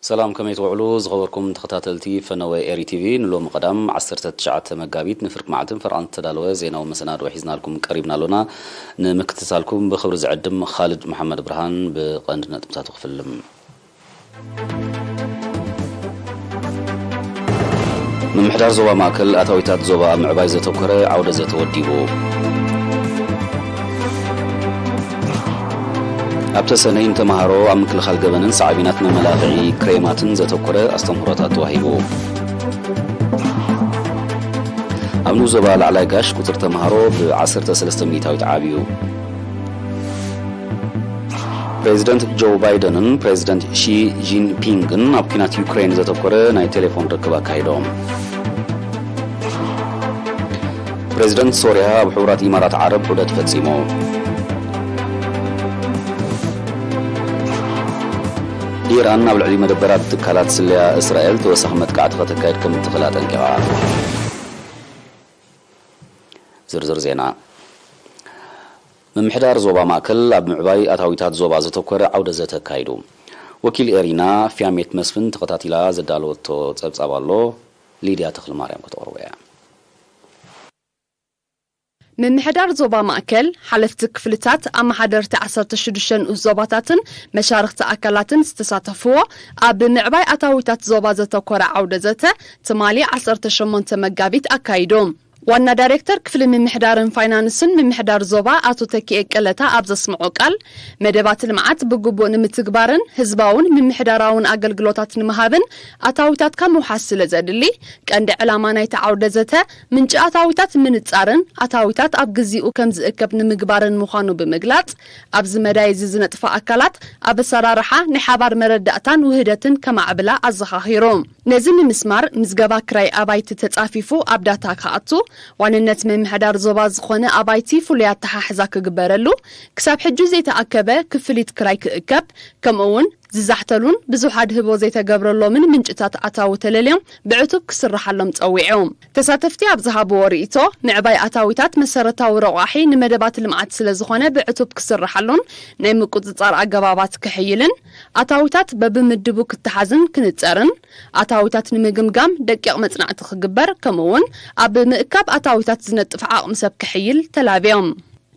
ሰላም፣ ከመይ ትውዕሉ ዝኸበርኩም ተኸታተልቲ ፈነወ ኤሪ ቲቪ? ንሎሚ ቀዳም ዓሰርተ ትሽዓተ መጋቢት ንፍርቂ መዓልትን ፈርቓን ዝተዳለወ ዜናዊ መሰናድኦ ሒዝናልኩም ቀሪብና ኣሎና። ንምክትታልኩም ብኽብሪ ዝዕድም ካልድ መሓመድ ብርሃን። ብቐንዲ ነጥብታቱ ክፍልም። ምምሕዳር ዞባ ማእከል ኣታዊታት ዞባ ኣብ ምዕባይ ዘተኮረ ዓውደ ዘተ ወዲቡ። ኣብ ተሰነይ ንተምሃሮ ኣብ ምክልኻል ገበንን ሳዕቤናት መመላኽዒ ክሬማትን ዘተኮረ ኣስተምህሮታት ተዋሂቡ። ኣብ ንኡስ ዞባ ላዕላይ ጋሽ ቁጽሪ ተምሃሮ ብ ዓሰርተ ሰለስተ ሚእታዊት ዓብዩ። ፕሬዚደንት ጆ ባይደንን ፕሬዚደንት ሺ ጂንፒንግን ኣብ ኲናት ዩክሬን ዘተኮረ ናይ ቴሌፎን ርክብ ኣካይዶም። ፕሬዚደንት ሶርያ ኣብ ሕቡራት ኢማራት ዓረብ ዑደት ፈጺሙ። ኢራን ኣብ ልዕሊ መደበራት ትካላት ስለያ እስራኤል ተወሳኺ መጥቃዕቲ ከተካይድ ከም እትኽእል ኣጠንቂቓ። ዝርዝር ዜና። ምምሕዳር ዞባ ማእከል ኣብ ምዕባይ ኣታዊታት ዞባ ዘተኮረ ዓውደ ዘተ ኣካይዱ። ወኪል ኤሪና ፊያሜት መስፍን ተኸታቲላ ዘዳለወቶ ጸብጻብ ኣሎ። ሊድያ ተኽለማርያም ከተቕርቦ እያ። ምምሕዳር ዞባ ማእከል፣ ሓለፍቲ ክፍልታት፣ ኣመሓደርቲ ዓሰርተ ሽዱሽተ ንኡስ ዞባታትን መሻርኽቲ ኣካላትን ዝተሳተፍዎ ኣብ ምዕባይ ኣታዊታት ዞባ ዘተኮረ ዓውደ ዘተ ትማሊ ዓሰርተ ሸሞንተ መጋቢት ኣካይዱ። ዋና ዳይሬክተር ክፍሊ ምምሕዳርን ፋይናንስን ምምሕዳር ዞባ ኣቶ ተኪኤ ቀለታ ኣብ ዘስምዖ ቃል፣ መደባት ልምዓት ብግቡእ ንምትግባርን ህዝባውን ምምሕዳራውን ኣገልግሎታት ንምሃብን ኣታዊታትካ ምውሓስ ስለ ዘድሊ፣ ቀንዲ ዕላማ ናይቲ ዓውደ ዘተ ምንጪ ኣታዊታት ምንጻርን ኣታዊታት ኣብ ግዚኡ ከም ዝእከብ ንምግባርን ምዃኑ ብምግላጽ፣ ኣብዚ መዳይ እዚ ዝነጥፋ ኣካላት ኣብ ኣሰራርሓ ናይ ሓባር መረዳእታን ውህደትን ከማዕብላ ኣዘኻኺሩ። ነዚ ንምስማር፣ ምዝገባ ክራይ ኣባይቲ ተጻፊፉ ኣብ ዳታ ክኣቱ፣ ዋንነት ምምሕዳር ዞባ ዝኾነ ኣባይቲ ፍሉይ ኣተሓሕዛ ክግበረሉ፣ ክሳብ ሕጂ ዘይተኣከበ ክፍሊት ክራይ ክእከብ፣ ከምኡ እውን ዝዛሕተሉን ብዙሕ ኣድህቦ ዘይተገብረሎምን ምንጭታት ኣታዊ ተለልዮም ብዕቱብ ክስርሓሎም ጸዊዑ። ተሳተፍቲ ኣብ ዝሃብዎ ርእይቶ፣ ምዕባይ ኣታዊታት መሰረታዊ ረቋሒ ንመደባት ልምዓት ስለ ዝኾነ ብዕቱብ ክስርሓሉን ናይ ምቁጽጻር ኣገባባት ክሕይልን፣ ኣታዊታት በብምድቡ ክተሓዝን ክንጸርን፣ ኣታዊታት ንምግምጋም ደቂቕ መጽናዕቲ ክግበር፣ ከምኡ እውን ኣብ ምእካብ ኣታዊታት ዝነጥፍ ዓቕሚ ሰብ ክሕይል ተላብዮም።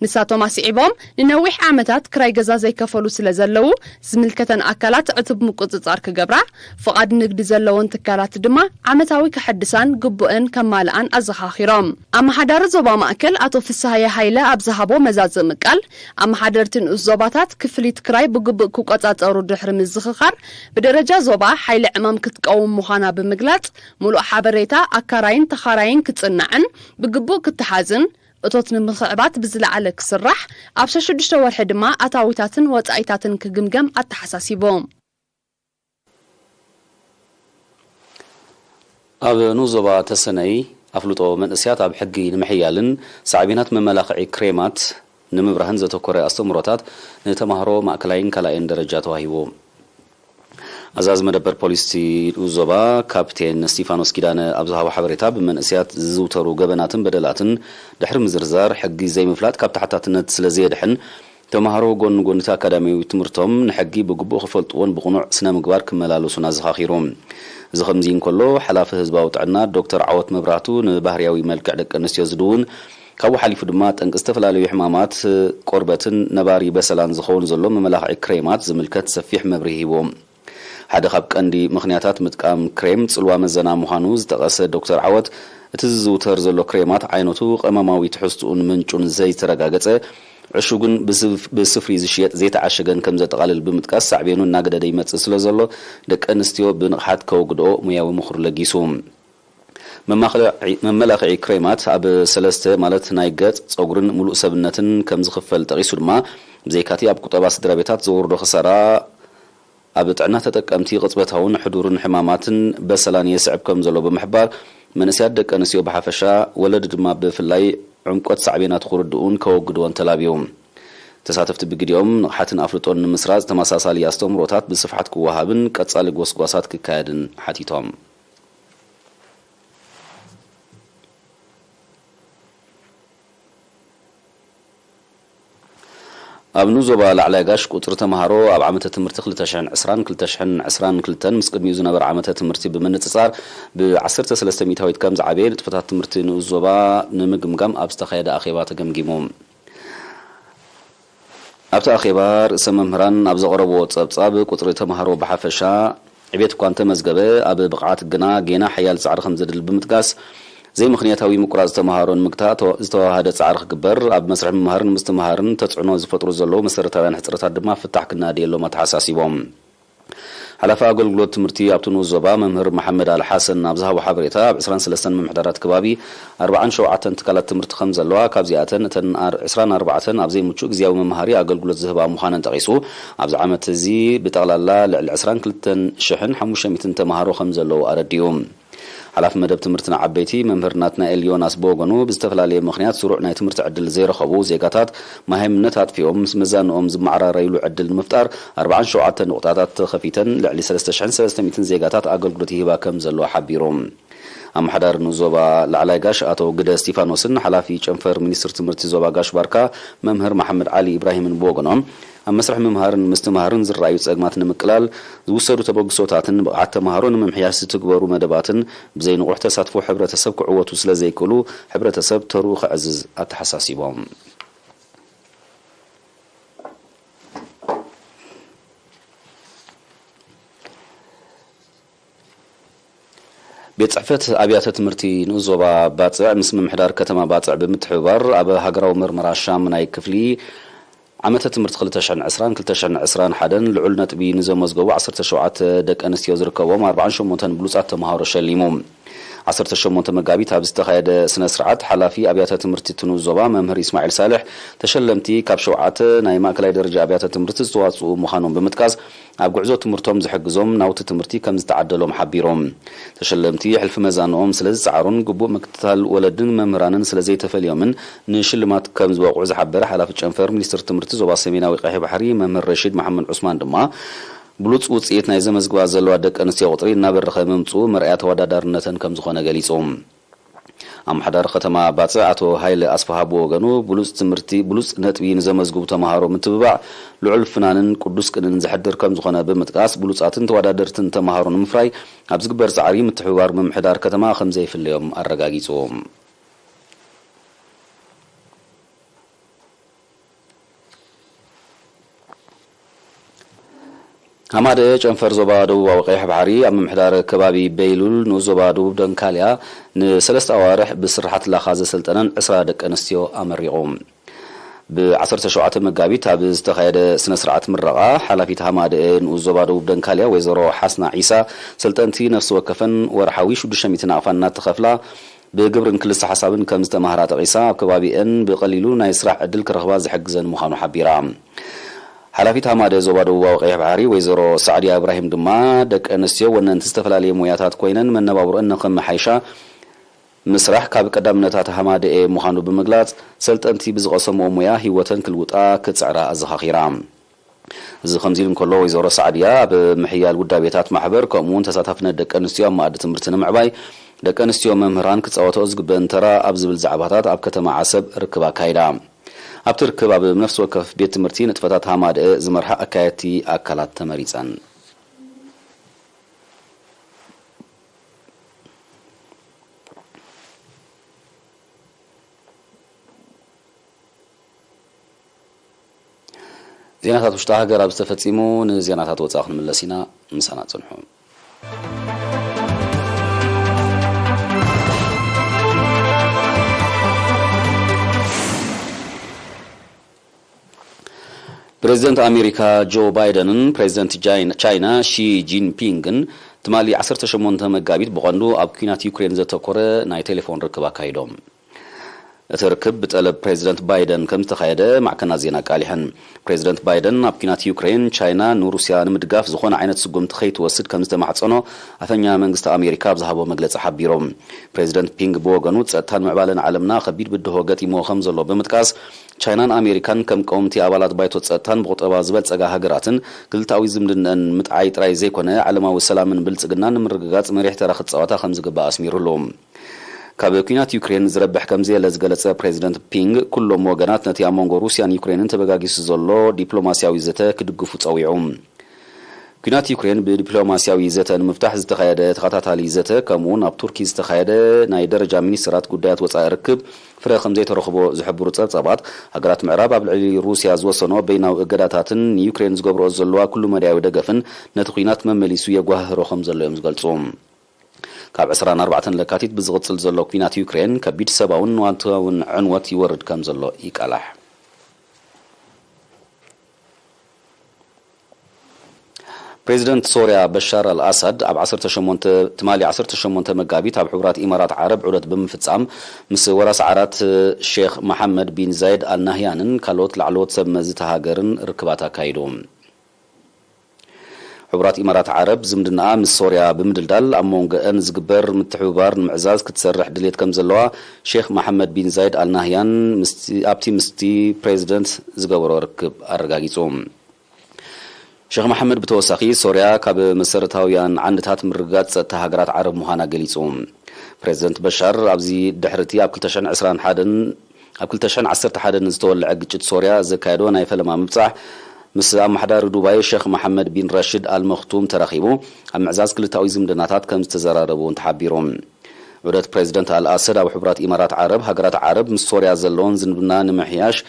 ንሳቶም ኣስዒቦም፣ ንነዊሕ ዓመታት ክራይ ገዛ ዘይከፈሉ ስለ ዘለዉ፣ ዝምልከተን ኣካላት ዕቱብ ምቁጽጻር ክገብራ፣ ፍቓድ ንግዲ ዘለወን ትካላት ድማ ዓመታዊ ከሐድሳን ግቡእን ከማልኣን ኣዘኻኺሮም። ኣመሓዳሪ ዞባ ማእከል ኣቶ ፍስሃየ ሃይለ ኣብ ዝሃቦ መዛዘሚ ቃል፣ ኣመሓደርቲ ንኡስ ዞባታት ክፍሊት ክራይ ብግቡእ ክቆጻጸሩ ድሕሪ ምዝኽኻር፣ ብደረጃ ዞባ ሓይሊ ዕማም ክትቀውም ምዃና ብምግላጽ፣ ሙሉእ ሓበሬታ ኣካራይን ተኻራይን ክጽናዕን ብግቡእ ክተሓዝን፣ እቶት ንምኽዕባት ብዝለዓለ ክስራሕ፣ ኣብ ሸሽዱሽተ ወርሒ ድማ ኣታዊታትን ወጻኢታትን ክግምገም ኣተሓሳሲቡ። ኣብ ንኡስ ዞባ ተሰነይ ኣፍልጦ መንእስያት ኣብ ሕጊ ንምሕያልን ሳዕቤናት መመላኽዒ ክሬማት ንምብራህን ዘተኮረ ኣስተምህሮታት ንተማሃሮ ማእከላይን ካልኣይን ደረጃ ተዋሂቡ። ኣዛዚ መደበር ፖሊስ እቲ ንኡስ ዞባ ካፕቴን እስቲፋኖስ ኪዳነ ኣብ ዝሃቦ ሓበሬታ፣ ብመንእስያት ዝዝውተሩ ገበናትን በደላትን ድሕሪ ምዝርዛር፣ ሕጊ ዘይምፍላጥ ካብ ተሓታትነት ስለ ዘየድሕን፣ ተማሃሮ ጎኒ ጎኒ እቲ ኣካዳሚያዊ ትምህርቶም ንሕጊ ብግቡእ ክፈልጥዎን ብቕኑዕ ስነ ምግባር ክመላለሱን ኣዘኻኺሩ። እዚ ከምዚ እንከሎ፣ ሓላፊ ህዝባዊ ጥዕና ዶክተር ዓወት መብራህቱ ንባህርያዊ መልክዕ ደቂ ኣንስትዮ ዝድውን፣ ካብኡ ሓሊፉ ድማ ጠንቂ ዝተፈላለዩ ሕማማት ቆርበትን ነባሪ በሰላን ዝኸውን ዘሎ መመላኽዒ ክሬማት ዝምልከት ሰፊሕ መብርሂ ሂቡ። ሓደ ካብ ቀንዲ ምኽንያታት ምጥቃም ክሬም ጽልዋ መዘና ምዃኑ ዝጠቐሰ ዶክተር ዓወት፣ እቲ ዝዝውተር ዘሎ ክሬማት ዓይነቱ፣ ቀመማዊ ትሕዝትኡን ምንጩን ዘይተረጋገጸ፣ ዕሹግን ብስፍ-፣ ብስፍሪ ዝሽየጥ ዘይተዓሸገን ከም ዘጠቓልል ብምጥቃስ፣ ሳዕቤኑ እናገደደ ይመጽእ ስለ ዘሎ፣ ደቂ ኣንስትዮ ብንቕሓት ከወግድኦ ሙያዊ ምኽሩ ለጊሱ። መማኽለዒ-፣ መመላኽዒ ክሬማት ኣብ ሰለስተ፣ ማለት ናይ ገጽ፣ ጸጉርን ምሉእ ሰብነትን ከም ዝኽፈል ጠቒሱ ድማ፣ ብዘይካቲ ኣብ ቁጠባ ስድራ ቤታት ዘውርዶ ክሳራ፣ ኣብ ጥዕና ተጠቀምቲ ቅጽበታውን ሕዱርን ሕማማትን በሰላን የስዕብ ከም ዘሎ ብምሕባር፣ መንእስያት ደቂ ኣንስትዮ ብሓፈሻ፣ ወለዲ ድማ ብፍላይ ዕምቆት ሳዕቤናቱ ክርድኡን ከወግድዎን ተላብዩ። ተሳተፍቲ ብግዲኦም፣ ንቕሓትን ኣፍልጦን ንምስራጽ ተመሳሳሊ ኣስተምህሮታት ብስፍሓት ክወሃብን ቀጻሊ ጎስጓሳት ክካየድን ሓቲቶም። ኣብ ንኡስ ዞባ ላዕላይ ጋሽ ቁጽሪ ተምሃሮ ኣብ ዓመተ ትምህርቲ ክልተ ሽሕን ዕስራን ክልተ ሽሕን ዕስራን ክልተን ምስ ቅድሚኡ ዝነበረ ዓመተ ትምህርቲ ብምንጽጻር ብ ዓሰርተ ሰለስተ ሚእታዊት ከም ዝዓበየ ንጥፈታት ትምህርቲ ንኡስ ዞባ ንምግምጋም ኣብ ዝተኻየደ ኣኼባ ተገምጊሙ። ኣብቲ ኣኼባ ርእሰ መምህራን ኣብ ዘቕረብዎ ጸብጻብ ቁጽሪ ተምሃሮ ብሓፈሻ ዕቤት እኳ እንተመዝገበ ኣብ ብቕዓት ግና ጌና ሓያል ጻዕሪ ከም ዘድሊ ብምጥቃስ ዘይምኽንያታዊ ምቁራጽ ተምሃሮ ንምግታእ ተዋ- ዝተዋሃደ ጻዕሪ ክግበር ኣብ መስርሕ ምምሃርን ምስትምሃርን ተጽዕኖ ዝፈጥሩ ዘለዉ መሰረታውያን ሕጽረታት ድማ ፍታሕ ክናደየሎም ኣተሓሳሲቦም። ሓላፊ ኣገልግሎት ትምህርቲ ኣብቲ ንኡስ ዞባ መምህር መሓመድ ኣል ሓሰን ኣብ ዝሃቦ ሓበሬታ ኣብ ዕስራን ሰለስተን ምምሕዳራት ከባቢ ኣርብዓን ሸውዓተን ትካላት ትምህርቲ ከም ዘለዋ ካብዚኣተን እተን ኣር- ዕስራን ኣርባዕተን ኣብ ዘይምቹእ ግዝያዊ መምሃሪ ኣገልግሎት ዝህባ ምዃነን ጠቒሱ ኣብዚ ዓመት እዚ ብጠቕላላ ልዕሊ ዕስራን ክልተን ሽሕን ሓሙሽተ ሚእትን ተምሃሮ ከም ዘለዉ ኣረዲኡ። ሓላፊ መደብ ትምህርቲ ንዓበይቲ መምህር ናትናኤል ዮናስ ብወገኑ ብዝተፈላለየ ምኽንያት ስሩዕ ናይ ትምህርቲ ዕድል ዘይረኸቡ ዜጋታት መሃይምነት ኣጥፊኦም ምስ መዛንኦም ዝመዓራረይሉ ዕድል ንምፍጣር ኣርብዓን ሸውዓተን ንቑጣታት ተኸፊተን ልዕሊ ሰለስተ ሽሕን ሰለስተ ሚእትን ዜጋታት ኣገልግሎት ይህባ ከም ዘለዋ ሓቢሩ። ኣመሓዳሪ ንኡስ ዞባ ላዕላይ ጋሽ ኣቶ ግደ እስቲፋኖስን ሓላፊ ጨንፈር ሚኒስትር ትምህርቲ ዞባ ጋሽ ባርካ መምህር መሓመድ ዓሊ ኢብራሂምን ብወገኖም ኣብ መስርሕ ምምሃርን ምስትምሃርን ዝረኣዩ ጸግማት ንምቅላል ዝውሰዱ ተበግሶታትን ብቕዓት ተምሃሮ ንምምሕያሽ ዝትግበሩ መደባትን ብዘይ ንቑሕ ተሳትፎ ሕብረተሰብ ክዕወቱ ስለ ዘይክእሉ ሕብረተሰብ ተርኡ ከዕዝዝ ኣተሓሳሲቦም። ቤት ጽሕፈት ኣብያተ ትምህርቲ ንኡስ ዞባ ባጽዕ ምስ ምምሕዳር ከተማ ባጽዕ ብምትሕብባር ኣብ ሃገራዊ መርመራ ሻሙናይ ክፍሊ ዓመተ ትምህርቲ ክልተ ሽሕን ዕስራን ክልተ ሽሕን ዕስራን ሓደን ልዑል ነጥቢ ንዘመዝገቡ ዓሰርተ ሸውዓተ ደቂ ኣንስትዮ ዝርከቦም ኣርብዓን ሸሞንተን ብሉጻት ተምሃሮ ሸሊሙ። ዓሰርተ ሸሞንተ መጋቢት ኣብ ዝተኻየደ ስነ ስርዓት ሓላፊ ኣብያተ ትምህርቲ እቲ ንኡስ ዞባ መምህር ኢስማዒል ሳልሕ ተሸለምቲ ካብ ሸውዓተ ናይ ማእከላይ ደረጃ ኣብያተ ትምህርቲ ዝተዋጽኡ ምዃኖም ብምጥቃስ ኣብ ጉዕዞ ትምህርቶም ዝሕግዞም ናውቲ ትምህርቲ ከም ዝተዓደሎም ሓቢሮም። ተሸለምቲ ሕልፊ መዛንኦም ስለ ዝጸዓሩን ግቡእ ምክትታል ወለድን መምህራንን ስለ ዘይተፈልዮምን ንሽልማት ከም ዝበቕዑ ዝሓበረ ሓላፊ ጨንፈር ሚኒስትሪ ትምህርቲ ዞባ ሰሜናዊ ቀይሕ ባሕሪ መምህር ረሺድ መሓመድ ዑስማን ድማ ብሉጽ ውጽኢት ናይ ዘመዝግባ ዘለዋ ደቂ ኣንስትዮ ቁጽሪ እናበረኸ ምምጽኡ መርኣያ ተወዳዳርነተን ከም ዝኾነ ገሊጹ። ኣመሓዳሪ ከተማ ባጽዕ ኣቶ ሃይለ ኣስፍሃ ብወገኑ ብሉጽ ትምህርቲ ብሉጽ ነጥቢ ንዘመዝግቡ ተምሃሮ ምትብባዕ ልዑል ፍናንን ቅዱስ ቅንን ዘሕድር ከም ዝኾነ ብምጥቃስ ብሉጻትን ተወዳደርትን ተምሃሮ ንምፍራይ ኣብ ዝግበር ጻዕሪ ምትሕብባር ምምሕዳር ከተማ ከም ዘይፍለዮም ኣረጋጊጹ። ሃማደኤ ጨንፈር ዞባ ደቡባዊ ቀይሕ ባሕሪ ኣብ ምምሕዳር ከባቢ በይሉል ንኡስ ዞባ ደቡብ ደንካልያ ንሰለስተ ኣዋርሕ ብስርሓት ላኻ ዘሰልጠነን ዕስራ ደቂ ኣንስትዮ ኣመሪቑ። ብ ዓሰርተ ሸውዓተ መጋቢት ኣብ ዝተኻየደ ስነ ስርዓት ምረቓ ሓላፊት ሃማደኤ ንኡስ ዞባ ደቡብ ደንካልያ ወይዘሮ ሓስና ዒሳ ሰልጠንቲ ነፍሲ ወከፈን ወርሓዊ ሽዱሽተ ሚእቲ ናቕፋ እናተኸፍላ ብግብርን ክልሰ ሓሳብን ከም ዝተማህራ ጠቒሳ ኣብ ከባቢአን ብቐሊሉ ናይ ስራሕ ዕድል ክረኽባ ዝሕግዘን ምዃኑ ሓቢራ። ሓላፊት ሃማደ ዞባ ደቡባዊ ቀይሕ ባሕሪ ወይዘሮ ሳዕድያ እብራሂም ድማ ደቂ ኣንስትዮ ወነንቲ ዝተፈላለየ ሞያታት ኮይነን መነባብሮአን ንኸመሓይሻ ምስራሕ ካብ ቀዳምነታት ሃማደኤ ምዃኑ ብምግላጽ ሰልጠንቲ ብዝቐሰምኦ ሞያ ህይወተን ክልውጣ ክጽዕራ ኣዘኻኺራ። እዚ ከምዚ ኢሉ እንከሎ ወይዘሮ ሳዕድያ ኣብ ምሕያል ውዳቤታት ማሕበር ከምኡውን ተሳታፍነት ደቂ ኣንስትዮ ኣብ መኣዲ ትምህርቲ ንምዕባይ ደቂ ኣንስትዮ መምህራን ክጻወትኦ ዝግበአን ተራ ኣብ ዝብል ዛዕባታት ኣብ ከተማ ዓሰብ ርክብ ኣካይዳ። ኣብቲ ርክብ ኣብ ነፍሲ ወከፍ ቤት ትምህርቲ ንጥፈታት ሃማደኤ ዝመርሓ ኣካየድቲ ኣካላት ተመሪጸን። ዜናታት ውሽጢ ሃገር ኣብ ዝተፈጺሙ ንዜናታት ወጻኢ ክንምለስ ኢና። ምሳና ጽንሑ። ፕሬዚደንት ኣሜሪካ ጆ ባይደንን ፕሬዚደንት ጃይን- ቻይና ሺ ጂንፒንግን ትማሊ ዓሰርተ ሸሞንተ መጋቢት ብቐንዱ ኣብ ኲናት ዩክሬን ዘተኮረ ናይ ቴሌፎን ርክብ ኣካይዶም። እቲ ርክብ ብጠለብ ፕሬዚደንት ባይደን ከም ዝተኻየደ ማዕከናት ዜና ኣቃሊሐን። ፕሬዚደንት ባይደን ኣብ ኲናት ዩክሬን ቻይና ንሩስያ ንምድጋፍ ዝኾነ ዓይነት ስጉምቲ ከይትወስድ ከም ዝተማሕጸኖ ኣፈኛ መንግስቲ ኣሜሪካ ኣብ ዝሃቦ መግለጺ ሓቢሩ። ፕሬዚደንት ፒንግ ብወገኑ ጸጥታን ምዕባለን ዓለምና ከቢድ ብድሆ ገጢምዎ ከም ዘሎ ብምጥቃስ ቻይናን ኣሜሪካን ከም ቀወምቲ ኣባላት ባይቶ ጸጥታን ብቑጠባ ዝበልጸጋ ሃገራትን ክልተኣዊ ዝምድነአን ምጥዓይ ጥራይ ዘይኮነ ዓለማዊ ሰላምን ብልጽግናን ንምርግጋጽ መሪሕ ተራ ክጻወታ ከም ዝግባእ ኣስሚሩሉ። ካብ ኲናት ዩክሬን ዝረብሕ ከም ዘየለ ዝገለጸ ፕሬዚደንት ፒንግ፣ ኩሎም ወገናት ነቲ ኣብ መንጎ ሩስያን ዩክሬንን ተበጋጊሱ ዘሎ ዲፕሎማስያዊ ዘተ ክድግፉ ጸዊዑ። ኲናት ዩክሬን ብዲፕሎማስያዊ ዘተ ንምፍታሕ ዝተኻየደ ተኸታታሊ ዘተ፣ ከምኡ'ውን ኣብ ቱርኪ ዝተኻየደ ናይ ደረጃ ሚኒስትራት ጉዳያት ወጻኢ ርክብ ፍረ ከም ዘይተረኽቦ ዝሕብሩ ጸብጻባት፣ ሃገራት ምዕራብ ኣብ ልዕሊ ሩስያ ዝወሰኖ በይናዊ እገዳታትን ንዩክሬን ዝገብርኦ ዘለዋ ኩሉ መዳያዊ ደገፍን ነቲ ኲናት መመሊሱ የጓህህሮ ከም ዘሎ እዮም ዝገልጹ። ካብ ዕስራን ኣርባዕተን ለካቲት ብዝቕጽል ዘሎ ኲናት ዩክሬን፣ ከቢድ ሰብኣውን ንዋታውን ዕንወት ይወርድ ከም ዘሎ ይቃላሕ። ፕሬዚደንት ሶርያ በሻር ኣልኣሳድ ኣብ ዓሰርተ ሸሞንተ፣ ትማሊ ዓሰርተ ሸሞንተ መጋቢት ኣብ ሕቡራት ኢማራት ዓረብ ዑደት ብምፍጻም፣ ምስ ወራስ ዓራት ሼኽ መሓመድ ቢን ዛይድ ኣልናህያንን ካልኦት ላዕለዎት ሰብ መዚ እታ ሃገርን ርክባት ኣካይዱ። ሕቡራት ኢማራት ዓረብ ዝምድናኣ ምስ ሶርያ ብምድልዳል፣ ኣብ መንጎአን ዝግበር ምትሕብባር ንምዕዛዝ ክትሰርሕ ድሌት ከም ዘለዋ ሼኽ መሓመድ ቢን ዛይድ ኣልናህያን ምስቲ፣ ኣብቲ ምስቲ ፕሬዚደንት ዝገበሮ ርክብ ኣረጋጊጹ። ሼኽ መሓመድ ብተወሳኺ፣ ሶርያ ካብ መሰረታውያን ዓንድታት ምርግጋጽ ጸጥታ ሃገራት ዓረብ ምዃና ገሊጹ። ፕሬዚደንት በሻር ኣብዚ ድሕርቲ ኣብ ክልተ ሽሕን ዕስራን ሓደን ኣብ ክልተ ሽሕን ዓሰርተ ሓደን ዝተወልዐ ግጭት ሶርያ ዘካየዶ ናይ ፈለማ ምብጻሕ፣ ምስ ኣመሓዳሪ ዱባይ ሼኽ መሓመድ ቢን ራሽድ ኣል መኽቱም ተራኺቡ ኣብ ምዕዛዝ ክልተኣዊ ዝምድናታት ከም ዝተዘራረቡ እውን ተሓቢሩ። ዑደት ፕሬዚደንት ኣልኣሰድ ኣብ ሕቡራት ኢማራት ዓረብ፣ ሃገራት ዓረብ ምስ ሶርያ ዘለወን ዝምድና ንምሕያሽ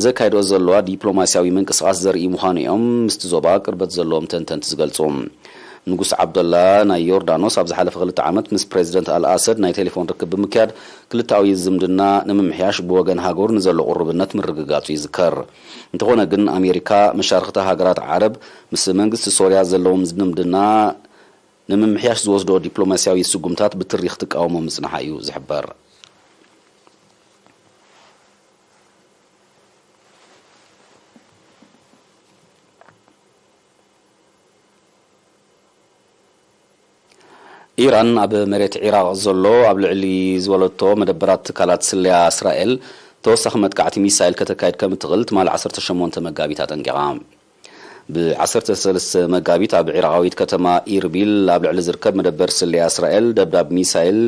ዘካይድኦ ዘለዋ ዲፕሎማስያዊ ምንቅስቓስ ዘርኢ ምዃኑ እዮም ምስቲ ዞባ ቅርበት ዘለዎም ተንተንቲ ዝገልጹ። ንጉስ ዓብደላ ናይ ዮርዳኖስ ኣብ ዝሓለፈ ክልተ ዓመት ምስ ፕሬዚደንት ኣልኣሰድ ናይ ቴሌፎን ርክብ ብምክያድ፣ ክልተኣዊ ዝምድና ንምምሕያሽ ብወገን ሃገሩ ንዘሎ ቅሩብነት ምርግጋጹ ይዝከር። እንተኾነ ግን፣ ኣሜሪካ መሻርኽቲ ሃገራት ዓረብ ምስ መንግስቲ ሶርያ ዘለዎም ዝምድና ንምምሕያሽ ዝወስዶ ዲፕሎማስያዊ ስጉምታት ብትሪ ክትቃወሞ ምጽንሓ እዩ ዝሕበር። ኢራን ኣብ መሬት ዒራቕ ዘሎ ኣብ ልዕሊ ዝበለቶ መደበራት ትካላት ስለያ እስራኤል ተወሳኺ መጥቃዕቲ ሚሳይል ከተካይድ ከም እትኽእል ትማሊ ዓሰርተ ሸሞንተ መጋቢት ኣጠንቂቓ። ብ ዓሰርተ ሰለስተ መጋቢት ኣብ ዒራቓዊት ከተማ ኢርቢል ኣብ ልዕሊ ዝርከብ መደበር ስለያ እስራኤል ደብዳብ ሚሳይል፣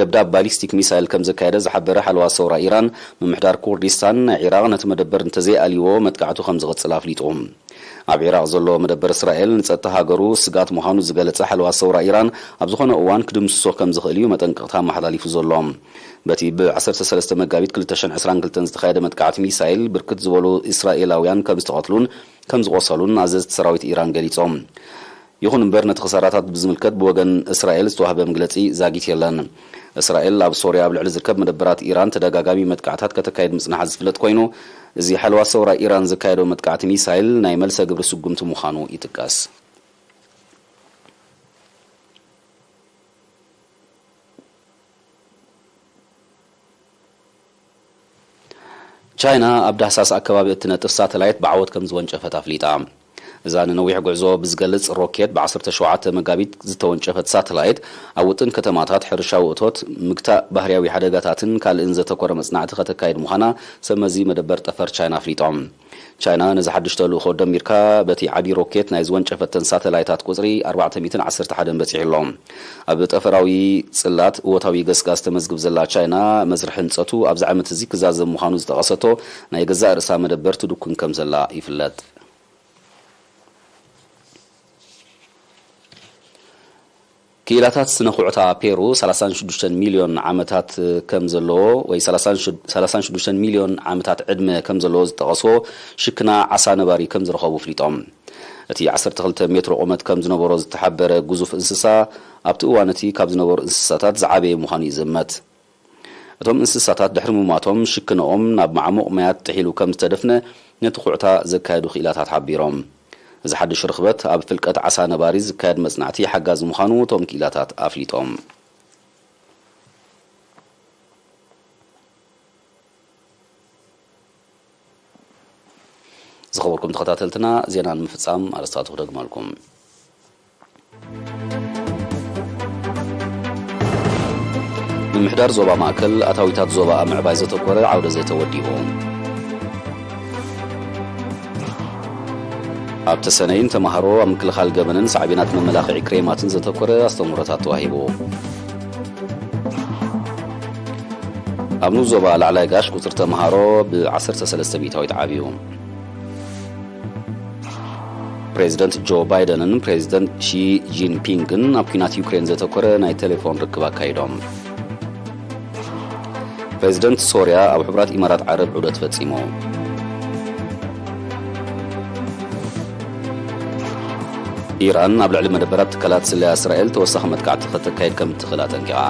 ደብዳብ ባሊስቲክ ሚሳይል ከም ዘካየደ ዝሓበረ ሓለዋ ሰውራ ኢራን፣ ምምሕዳር ኩርዲስታን ናይ ዒራቕ ነቲ መደበር እንተዘይኣልይዎ መጥቃዕቱ ከም ዝቕጽል ኣፍሊጡ። ኣብ ዒራቕ ዘሎ መደበር እስራኤል ንጸጥታ ሃገሩ ስጋት ምዃኑ ዝገለጸ ሓለዋ ሰውራ ኢራን፣ ኣብ ዝኾነ እዋን ክድምስሶ ከም ዝኽእል እዩ መጠንቀቕታ ኣመሓላሊፉ ዘሎ። በቲ ብ ዓሰርተ ሰለስተ መጋቢት ክልተ ሽሕን ዕስራን ክልተን ዝተኻየደ መጥቃዕቲ ሚሳይል፣ ብርክት ዝበሉ እስራኤላውያን ከም ዝተቐትሉን ከም ዝቖሰሉን ኣዘዝቲ ሰራዊት ኢራን ገሊጾም። ይኹን እምበር፣ ነቲ ክሳራታት ብዝምልከት ብወገን እስራኤል ዝተዋህበ መግለጺ ዛጊት የለን። እስራኤል ኣብ ሶርያ ኣብ ልዕሊ ዝርከብ መደበራት ኢራን ተደጋጋሚ መጥቃዕታት ከተካይድ ምጽናሓ ዝፍለጥ ኮይኑ፣ እዚ ሓለዋ ሰውራ ኢራን ዘካየዶ መጥቃዕቲ ሚሳይል ናይ መልሰ ግብሪ ስጉምቲ ምዃኑ ይጥቀስ። ቻይና ኣብ ዳህሳስ ኣከባቢ እትነጥፍ ሳተላይት ብዓወት ከም ዝወንጨፈት ኣፍሊጣ። እዛ ንነዊሕ ጉዕዞ ብዝገልጽ ሮኬት ብ ዓሰርተ ሸውዓተ መጋቢት ዝተወንጨፈት ሳተላይት፣ ኣብ ውጥን ከተማታት፣ ሕርሻዊ እቶት፣ ምግታእ ባህርያዊ ሓደጋታትን ካልእን ዘተኮረ መጽናዕቲ ከተካይድ ምዃና ሰብ መዚ መደበር ጠፈር ቻይና ኣፍሊጦም። ቻይና ነዚ ሓድሽ ተልእኾ ደሚርካ፣ በቲ ዓቢ ሮኬት ናይ ዝወንጨፈተን ሳተላይታት ቁጽሪ ኣርባዕተ ሚእትን ዓሰርተ ሓደን በጺሑ ኣሎ። ኣብ ጠፈራዊ ጽላት እወታዊ ገስጋስ ተመዝግብ ዘላ ቻይና፣ መስርሕ ህንጸቱ ኣብዚ ዓመት እዚ ክዛዘም ምዃኑ ዝጠቐሰቶ ናይ ገዛእ ርእሳ መደበር ትድኩን ከም ዘላ ይፍለጥ። ክኢላታት ስነ ኩዕታ ፔሩ ሰላሳን ሽዱሽተን ሚልዮን ዓመታት ከም ዘለዎ፣ ወይ ሰላሳን ሽዱሽተ ሚልዮን ዓመታት ዕድመ ከም ዘለዎ ዝጠቐስዎ ሽክና ዓሳ ነባሪ ከም ዝረኸቡ ኣፍሊጦም። እቲ ዓሰርተ ክልተ ሜትሮ ቁመት ከም ዝነበሮ ዝተሓበረ ግዙፍ እንስሳ፣ ኣብቲ እዋን እቲ ካብ ዝነበሩ እንስሳታት ዝዓበየ ምዃኑ ይዝመት። እቶም እንስሳታት ድሕሪ ምሟቶም ሽክንኦም ናብ ማዕሙቕ ማያት ጥሒሉ ከም ዝተደፍነ ነቲ ኩዕታ ዘካየዱ ክኢላታት ሓቢሮም። እዚ ሓድሽ ርኽበት ኣብ ፍልቀት ዓሳ ነባሪ ዝካየድ መጽናዕቲ ሓጋዚ ምዃኑ እቶም ክኢላታት ኣፍሊጦም። ዝኸበርኩም ተኸታተልትና፣ ዜና ንምፍጻም ኣርእስታቱ ክደግመልኩም። ምምሕዳር ዞባ ማእከል ኣታዊታት ዞባ ኣብ ምዕባይ ዘተኮረ ዓውደ ዘተ ወዲቡ። ኣብ ተሰነይ ንተማሃሮ ኣብ ምክልኻል ገበንን ሳዕቤናት መመላኽዒ ክሬማትን ዘተኮረ ኣስተምህሮታት ተዋሂቡ። ኣብ ንኡስ ዞባ ላዕላይ ጋሽ ቁጽሪ ተምሃሮ ብ ዓሰርተ ሰለስተ ሚእታዊት ዓብዩ። ፕሬዚደንት ጆ ባይደንን ፕሬዚደንት ሺ ጂንፒንግን ኣብ ኲናት ዩክሬን ዘተኮረ ናይ ቴሌፎን ርክብ ኣካይዶም። ፕሬዚደንት ሶርያ ኣብ ሕቡራት ኢማራት ዓረብ ዑደት ፈጺሙ። ኢራን ኣብ ልዕሊ መደበራት ትካላት ስለያ እስራኤል ተወሳኺ መጥቃዕቲ ከተካይድ ከም እትኽእል ኣጠንቂቓ።